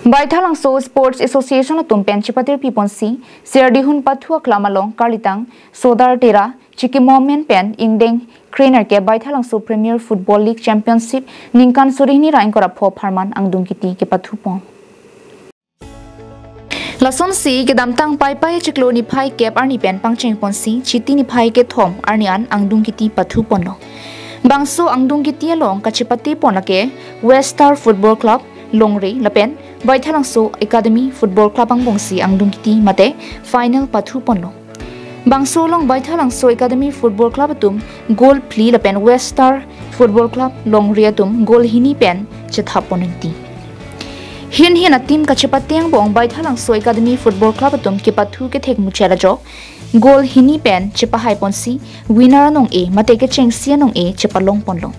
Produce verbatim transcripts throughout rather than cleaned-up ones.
Baithalangso Sports Association atum pen chepatirpi ponsi, Sirdihun pathu aklam along karlitang Sodar Tera chikimomen pen ingdeng krenerkep Baithalangso Premier Football League Championship ningkan suri hini ra ingkoi ra pho apharman angdung kiti kepathu pon. Lasonsi kedamtang Paipai achiklo niphai kep arni pen pangcheng ponsi Chiti niphai kethom arni an angdung kiti pathu ponlo. Bangso angdung kiti along kachepate pon lake West Star Football Club, Longri lapen Baithalangso Academy Football Club angbongsi angdung kiti mate final pathu ponlo. Bangso along Baithalangso Academy Football Club atum goal phli lapen West Star Football Club, Longri atum goal hini pen chethap pon ingti. Hin hin ateam kachepate angbong Baithalangso Academy Football Club atum kepathu kethek muchel ajok goal hini pen chepahai ponsi winner anong-e mate kechengsi anong-e chepalong ponlo.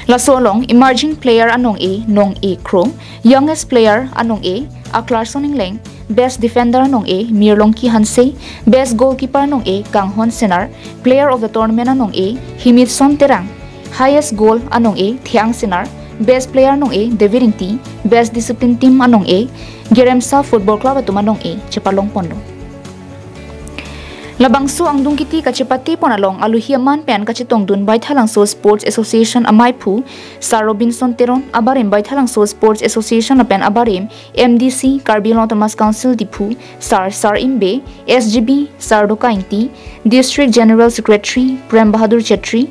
Laso along emerging player anong-e Nong-e Kro, youngest player anong-e Aklarson Engleng, best defender anong-e Mirlongki Hanse, best goalkeeper anong-e Kanghon Senar, player of the tournament anong-e Himitson Terang, highest goal anong-e Thiang Senar, best player anong-e David Ingti, best discipline team anong-e Geremsa Football Club atum anong-e chepalong ponlo. Labangso angdung kiti kachepate pon along alohi aman pen kachetongdun Baithalangso Sports Association amaiphu Sir Robinson Teron, abarim Baithalangso Sports Association lapen abarim M D C Karbi Anglong Autonomous Council Diphu Sir Sar Imbe, S G B Sir Doka Ingti, District General Secretary Prem Bahadur Chetri,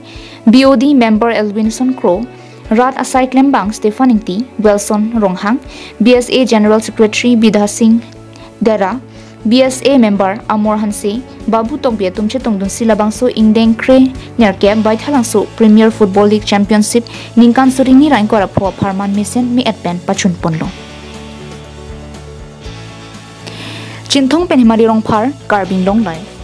B O D member Elwinson Kro, rat asai klembang Stephen Ingti, Wilson Ronghang, B S A General Secretary Bidha Singh Dera, B S A member Amor Hanse, Babu Tokbi atum chetongdunsi labangso ingdeng krenerkep Baithalangso Premier Football League Championship ningkan suri hini ra ingkoi ra pho apharman mesen me-et pen pachun ponlo. Chinthong pen Himali Rongphar, Karbi Anglong Live.